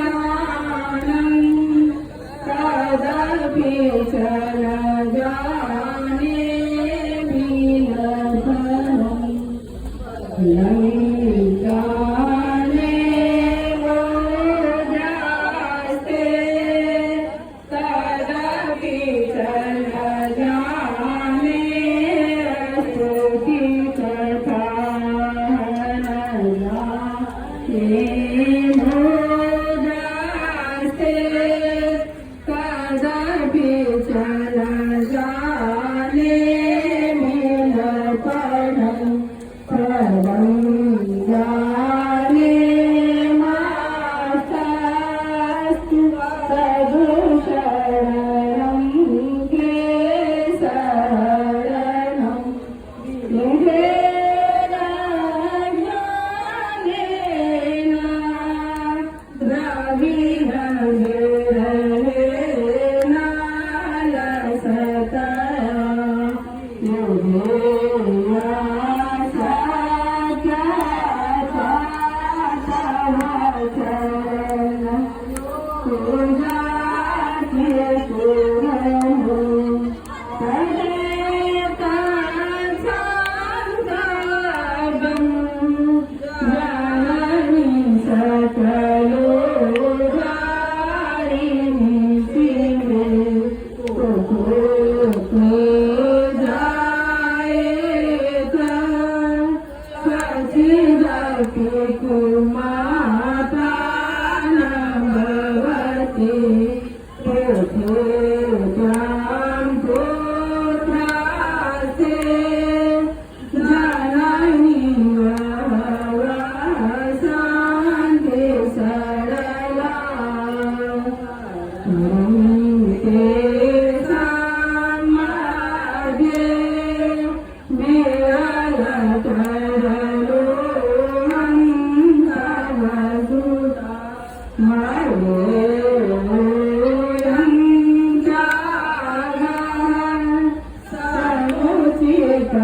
ध्यानं तदपि चल जाने मिलपरं जाने जास्ते तदपि चल जाने स्तुति कथा जाने जास्ते तदपि चल जाने मिलपरं परं जाने मास्तु तदुशरणं क्लेशहरणं ज्ञानेन द्रविणेन लसता माता भवती पुत्रासे जननी शान्ति सरला ते समाजे मिळाला तरलो हंसवसुता समुचित